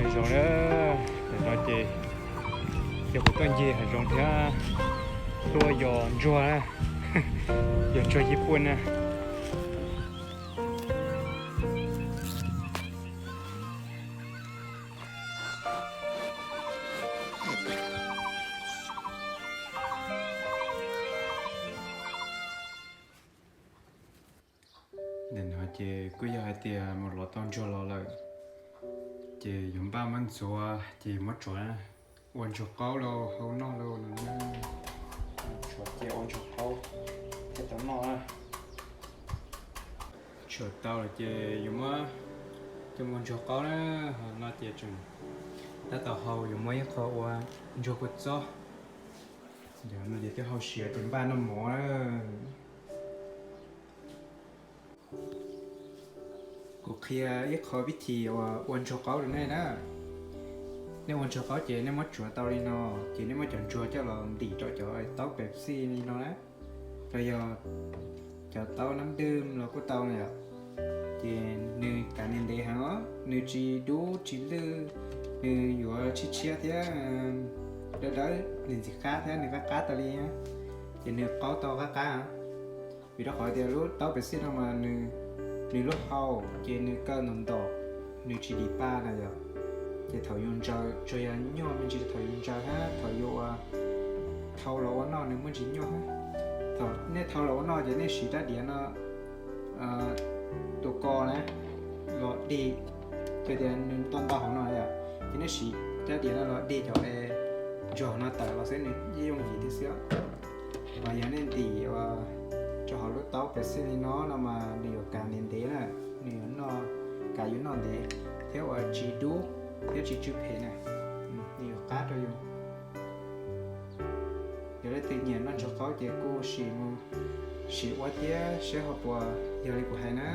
Hav zoov na, tam no ces yog kuv tuaj ncig hav zoov thiab tuaj yos ntsuag na, yos ntsuag yib puaj na. Nim no ces kuj yog hais tias mus lov tau ntsuag los lawm, ces yuav npaj muab ntxuav ces yuav muab tsuav ua ntsuag qaub los hau noj lauj no. Tsuav ces ua ntsuag qaub thiaj tau noj. Tsuav tau lawm ces yuav muab coj mus ntsuag qaub na, no ces tseem tab tom hau yuav muab ib qho ua ntsuag kua txob. Yog no ces twb hau siav ces npaj noj mov na. Kuv qhia ib qho vib thim uas ua ntsuag qaub rau nej na. Nej ua ntsuag qaub ces nej muab tsuav tau li no, ces nej muab cov ntsuag coj los ntim rau cov taub Pepsi li no na, los yog cov taub nab dwm los kuj tau na yom. Ces nws kav ntev ntev heev os, nws tsis dub tsis lwj, nws yuav tshiab tshiab thiab dawb dawb, nws ntxim qab thiab nws qab qab tas li. Ces nws qaub tau qab qab. Vim rau qhov tias lub taub Pepsi no mas nws lub hau ces nws kaw ntom ntom, nws tsis dim pa na yom, ces thaum yus ntsaws tsuas yog nyuaj me ntsis thaum yus ntsaws hab thaum yus ua thau los ua noj nws muaj ntsis nyuaj hab. Thaum nej thau los ua noj ces nej siv rab diav no tus ko na los dig, ces tias nws ntau ntau hauv no yom, ces nej siv rab diav no los dig cov ntsuag hauv no tawm los xwb nws yeej yooj yim thiab xwb. Mas yog nej ntim ua rau hauv lub taub Pepsi li no no mas nws yuav kav ntev ntev na, nws yuav noj, kav yus noj ntev thiab ua tsis dub thiab tsis tsw phem na, nws yuav qab rau yus. Yog leej twg nyiam noj ntsuag qaub ces kuj sim mus sim ua thiab saib ho puas yog li kuv hais na.